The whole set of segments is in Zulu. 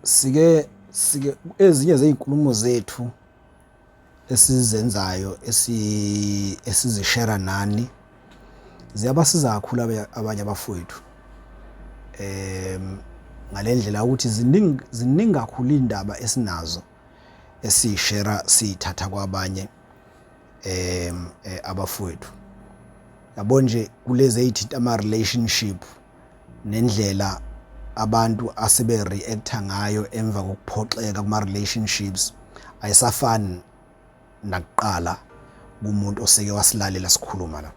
Sike sike ezinye zezinkulumo zethu esizenzayo esizishera nani ziyabasiza kakhulu abanye abafowethu ngalendlela ukuthi ziningi ziningi kakhulu indaba esinazo esishera sithatha kwabanye abafowethu. Yabo nje kulezi ezithinta ama relationship nendlela abantu asebe reacta ngayo emva kokuphoxeka kuma relationships ayisafani nakuqala kumuntu oseke wasilalela sikhuluma la.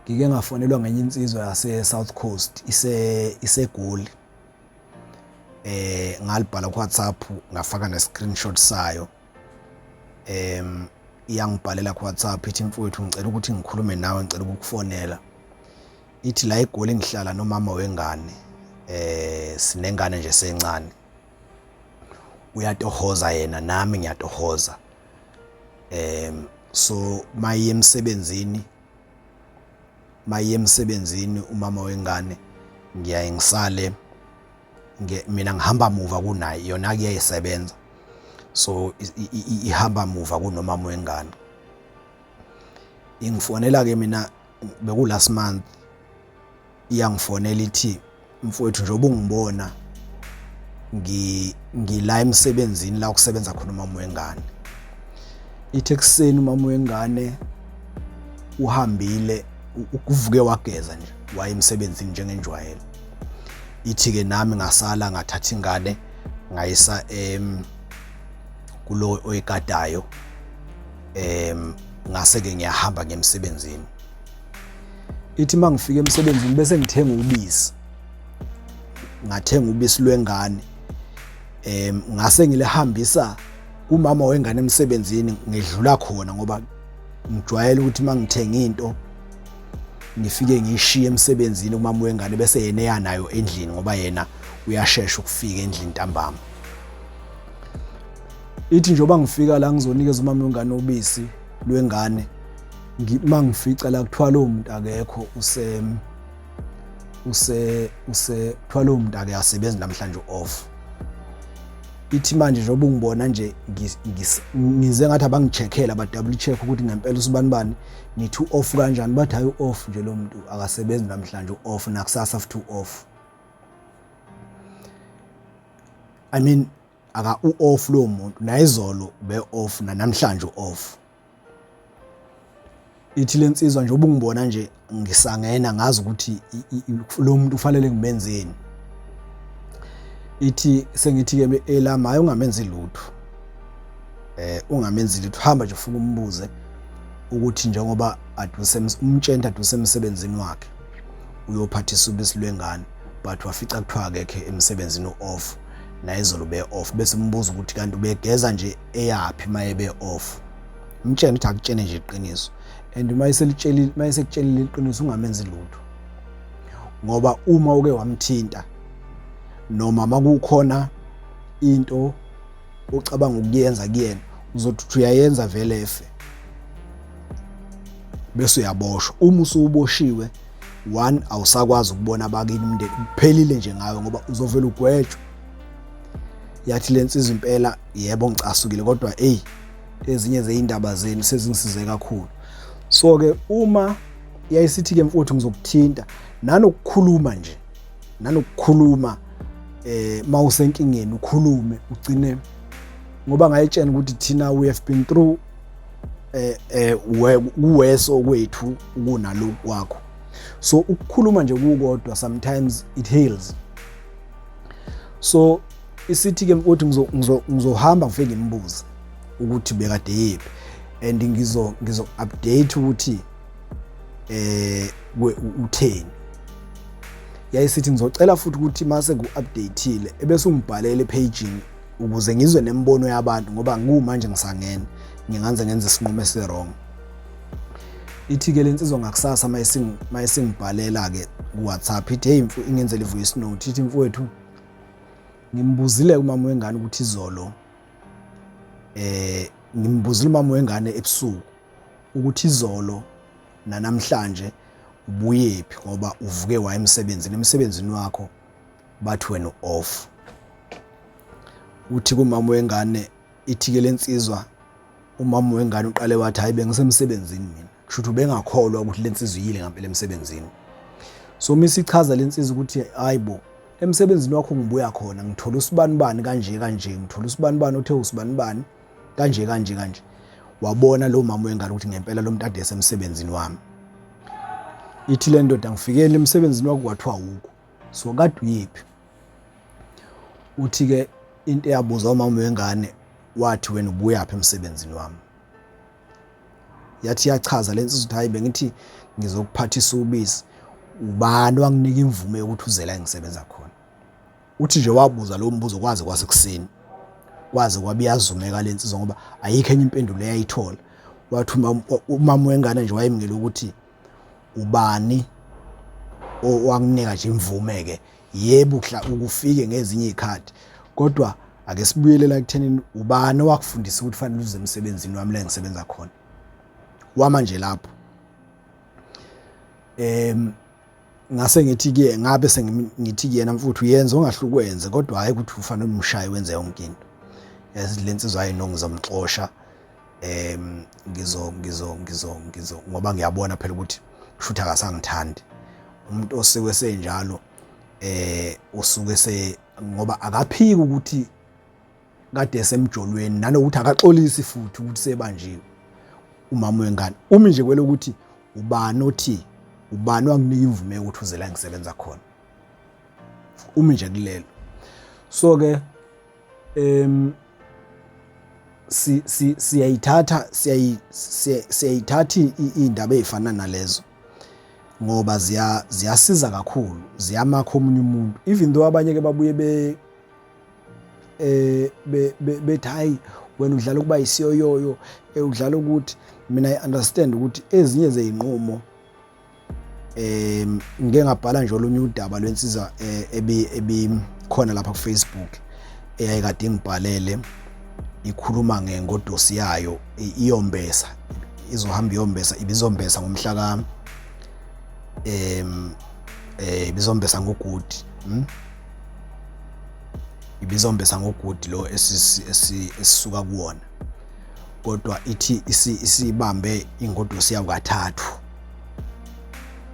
Ngike ngafonelwa ngenye insizwa yase South Coast ise iseGoli, ngalibhala ku WhatsApp, ngafaka ne screenshot sayo. Iyangibhalela ku WhatsApp, ithi, "Mfowethu, ngicela ukuthi ngikhulume nawe, ngicela ukukufonela." Ithi, "La eGoli ngihlala nomama wengane, sinengane nje sencane, uyatohoza yena, nami ngiyatohoza. So mayiye emsebenzini, mayiye emsebenzini umama wengane, ngiyaye ngisale mina ngihamba muva kunaye. Yona kuyayisebenza, so ihamba muva kunomama wengane. Ingifonela ke mina, beku last month. Iyangifonela ithi, 'Mfowethu, njengoba ungibona ngila emsebenzini la kusebenza khona umama wengane.' Ithi ekuseni umama wengane uhambile, ukuvuke wageza nje, waye emsebenzini njengenjwayelo. Ithi ke nami ngasala, ngathatha ingane ngayisa kulo oyigadayo, ngase ke ngiyahamba ngemsebenzini. Ithi mangifika emsebenzini bese ngithenga ubisi, ngathenga ubisi lwengane, ngase ngilihambisa kumama wengane emsebenzini. Ngidlula khona ngoba ngijwayele ukuthi mangithenga into ngifike ngiyishiye emsebenzini kumama wengane, bese yena eyanayo endlini, ngoba yena uyashesha ukufika endlini ntambama. Ithi njengoba ngifika la ngizonikeza umama wengane ubisi lwengane, mangifica la kuthiwa lowo muntu akekho, use use use kuthiwa lowo muntu akasebenzi namhlanje, off. Ithi manje njengoba ungibona nje, ngize ngathi abangi-check-ele, aba-double check ukuthi ngempela usibani bani nithi u-off kanjani. Bathi, hayi, u-off nje lo muntu, akasebenzi namhlanje, u-off, nakusasa futhi u-off. I mean, aka u-off lowo muntu, nayizolo be-off, nanamhlanje u-off." Ithi le nsizwa, njengoba ungibona nje ngisangena, ngazi ukuthi lo muntu ufanele ngimenzeni. Ithi sengithi-ke elami, hayi, ungamenzi lutho, ungamenzi lutho, hamba nje ufike umbuze ukuthi njengoba aduse umtshenta aduse emsebenzini wakhe uyophathisa ubisi lwengane, but wafica kuthiwa akekho emsebenzini, u-off, nayizolo ube-off. Bese umbuza ukuthi kanti ubegeza nje eyaphi maye be-off. Mtshene ukuthi akutshene nje iqiniso, and uma eselitshelile, uma esekutshelile iqiniso, ungamenzi lutho, ngoba uma uke wamthinta noma makukhona into ocabanga ukuyenza kuyena, uzothi uyayenza vele efe, bese uyaboshwa. Uma usuboshiwe, one, awusakwazi ukubona abakini, umndeni kuphelile nje ngawe, ngoba uzovela ugwetshwe. Yathi le nsizwa, impela yebo, ngicasukile, kodwa ey, ezinye zeyindaba zenu sezingisize kakhulu. So ke uma yayisithi ke, "Mfowethu, ngizokuthinta," nanokukhuluma nje, nanokukhuluma mawusenkingeni ukhulume ugcine, ngoba ngayitshena ukuthi thina we have been through kuweso kwethu kunalokhu kwakho. So ukukhuluma nje kukodwa, sometimes it heals. So isithi ke, "Mfowethu, ngizohamba ngifike ngimbuze ukuthi bekade yephi, and ngizo update ukuthi utheni." Yayisithi, "Ngizocela futhi ukuthi mase ku-updateile ebese ungibhalela e-page-ini ukuze ngizwe nemibono yabantu, ngoba ngumanje ngisangena, nginganze ngenze isinqumo esi-wrong." Ithi-ke le nsizwa ngakusasa mayisingibhalela-ke ku-WhatsApp, ithi, "Hey mfu," ingenzela i-voice note, ithi, "Mfowethu, ngimbuzile kumama wengane ukuthi izolo, ngimbuzile umama wengane ebusuku ukuthi izolo nanamhlanje ubuyephi, ngoba uvuke waya emsebenzini, emsebenzini wakho bathi wena off." Uthi kumama wengane, ithi-ke le nsizwa, umama wengane uqale wathi, hhayi, bengisemsebenzini mina. Kusho ukuthi ubengakholwa ukuthi le nsizwa iyile ngampela emsebenzini. So uma isichaza le nsizwa ukuthi, hhayi bo, emsebenzini wakho ngibuya khona ngithola usibanibani kanje kanje, ngithola usibanibani othe usibanibani kanje kanje kanje. Wabona lo mama wengane ukuthi ngempela lo muntu ade esemsebenzini wami. Ithi le ndoda, ngifikele emsebenzini wakho kwathiwa awukho, so kade uyiphi? Uthi-ke into eyabuzwa umama wengane, wathi, wena ubuyaphi emsebenzini wami? Yathi yachaza le nsizwa ukuthi, hayi, bengithi ngizokuphathisa ubisi, ubani wanginika imvume yokuthi uze la engisebenza khona? Uthi nje wabuza lo mbuzo kwaze kwasekuseni, kwaze kwabe iyazumeka le nsizwa ngoba ayikho enye impendulo eyayithola. Wathi umama wengane nje wayemngela ukuthi ubani owakunika nje imvume-ke. Yebo, ukufike ngezinye iy'khathi, kodwa ake sibuyelela ekuthenini ubani owakufundisa ukuthi fanele uze emsebenzini wami la engisebenza khona? Wama nje lapho. Ngase ngithi kuye, ngabe sengithi kuyena, mfuthu, yenza ongahle ukwenze, kodwa hhayi ukuthi ufanele umshaye wenze yonke into. Yazi le nsizwa, hayi no, ngizomxosha, ngizo ngizo ngizo ngizo ngoba ngiyabona phela ukuthi kushuthi akasangithandi. Umuntu osuke senjalo usuke se ngoba akaphiki ukuthi kade esemjolweni, nanokuthi akaxolisi futhi ukuthi sebanjiwe umama wengane. Umi nje kwelokuthi ubani othi, ubani wakunika imvume yokuthi uze la ngisebenza khona? Umi nje kulelo. So ke si si siyayithatha siyayithatha iy'ndaba ey'fana nalezo ngoba ziyasiza kakhulu, ziyamakha omunye umuntu, even though abanye ke babuye be eh bethi, hayi, wena udlala ukuba isiyoyoyo, udlala ukuthi. Mina I understand ukuthi ezinye zeyinqumo, ngike ngabhala nje olunye udaba lwensizwa ebi ebi khona lapha ku Facebook eyayikade ingibhalele ikhuluma ngengodosi yayo iyombesa, izohamba iyombesa, ibizombesa ngomhla ka ibizombesa ngogudi, Ibizombesa ngogudi lo esisuka kuwona, kodwa ithi isibambe ingodosi yayo kathathu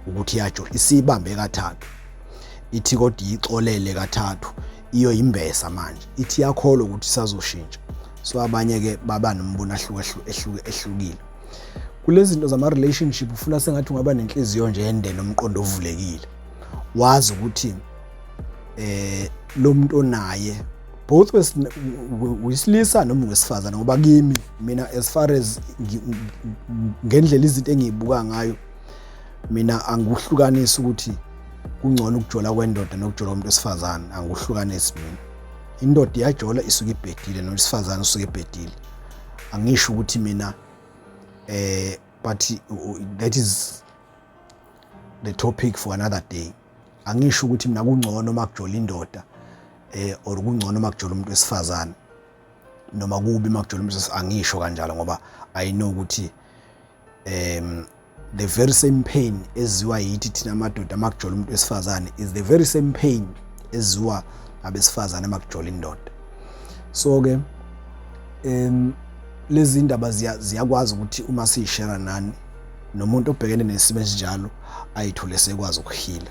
ukuthi yajo, isibambe kathathu. Ithi kodwa iyixolele kathathu, iyoyimbesa manje. Ithi iyakholwa ukuthi isazoshintsha. So abanye ke baba nombono ehlukile kulezi zinto zama-relationship. Ufuna sengathi ungaba nenhliziyo nje ende nomqondo ovulekile, wazi ukuthi lo muntu onaye, both wesilisa noma wesifazane, ngoba kimi mina, as far as ngendlela izinto engiyibuka ngayo mina, angikuhlukanisi ukuthi kungcono ukujola kwendoda nokujola komuntu wesifazane. Angikuhlukanisi mina. Indoda iyajola, isuke ibhedile, nowesifazane usuke ebhedile. Angisho ukuthi mina but that is the topic for another day. Angisho ukuthi mina kungcono uma kujola indoda or kungcono uma kujola umuntu wesifazane, noma kubi uma kujola umuntu. Angisho kanjalo ngoba I know ukuthi the very same pain eziwa yithi thina amadoda uma kujola umuntu wesifazane is the very same pain eziwa abesifazane uma kujola indoda. So ke lezi ndaba ziyakwazi ukuthi uma siyishare nani, nomuntu obhekene nesimo esinjalo ayithole sekwazi ukuheala.